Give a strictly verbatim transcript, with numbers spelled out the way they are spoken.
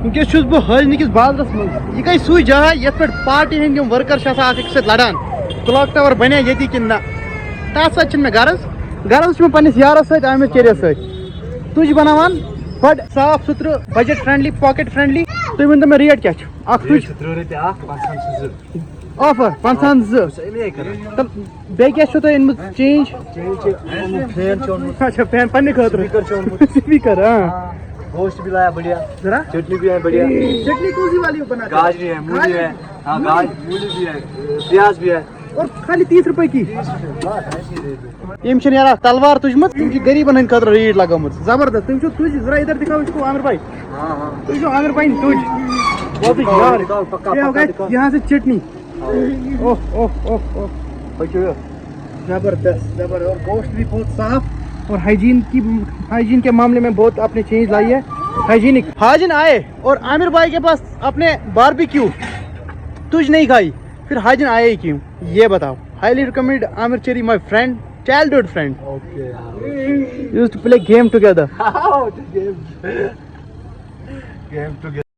وٕنکیٚس چھُس بہٕ حٲجنہٕ کِس بازرَس منٛز۔ یہِ گٔے سُے جاے یَتھ پٮ۪ٹھ پارٹی ہٕنٛدۍ یِم ؤرکَر چھِ آسان اَکھ أکِس سۭتۍ لَڑان۔ کٕلاک ٹاوَر بَنیا ییٚتی کِنہٕ نہ؟ تَتھ سۭتۍ چھِنہٕ مےٚ غرض۔ غرض چھُ مےٚ پنٛنِس یارَس سۭتۍ، عامر چیریَس سۭتۍ۔ تُج بَناوان بَڑٕ صاف سُتھرٕ، بجٹ فرٛٮ۪نٛڈلی، پاکٮ۪ٹ فرٛٮ۪نٛڈلی۔ تُہۍ ؤنۍ تو مےٚ ریٹ کیٛاہ چھُ اَکھ تُج؟ ریٹ چھِ تٕرٛہ رۄپیہِ اَکھ، پنٛژاہَن چھِ زٕ۔ آفر پنٛژاہَن زٕ۔ بہٕ چھُس اَمے کران۔ تہٕ بیٚیہِ کیٛاہ چھُو تۄہہِ أنمٕژ چینج؟ چینج چھِ اوٚنمُت، فین چھُ اوٚنمُت، اچھا، فین پنٛنہِ خٲطرٕ۔ سپیٖکر چھُ اوٚنمُت۔ سپیٖکر، آ۔ گوشت بھی لایا بڑھیا، ذرا؟ چٹنی بھی ہے بڑھیا۔ چٹنی کون سی والی بناتے ہیں؟ گاجری ہے، مولی ہے۔ ہاں، گاج-، مولی بھی ہے، پیاز بھی ہے۔ اور خالی تیس روپے کی؟ یِم چھِ نیران تلوار تُجمٕژ، تِم چھِ غریٖبن ہٕنٛدِ خٲطرٕ ریٹ لگٲومٕژ۔ زبردست، تُہۍ وٕچھِو تُج، ذرا ادھر دِکھاو، اس کو عامر بھائی۔ ہاں، ہاں۔ تُہۍ وٕچھِو عامر بھائی تُج۔ بہت ہی دِکھاو، یار۔ دِکھاو، پکا، یہ ہو پکا گئے، دِکھاو۔ یہاں سے چٹنی۔ اوہ، اوہ، اوہ، اوہ۔ پٔکِو۔ زبردست، زبردست۔ اور گوشت بھی بہت صاف اور ہائیجین کی، ہائیجین کے معاملے میں بہت آپ نے چینج لائی ہے۔ ہائیجینک۔ حاجن آئے اور عامر بھائی کے پاس اپنے باربیکیو تج نہیں کھائی، پھر حاجن آئے ہی کیوں؟ یہ بتاؤ۔ Highly recommend Amir Cheri, my friend, childhood friend. Okay. We used to play game together. Game. Game together.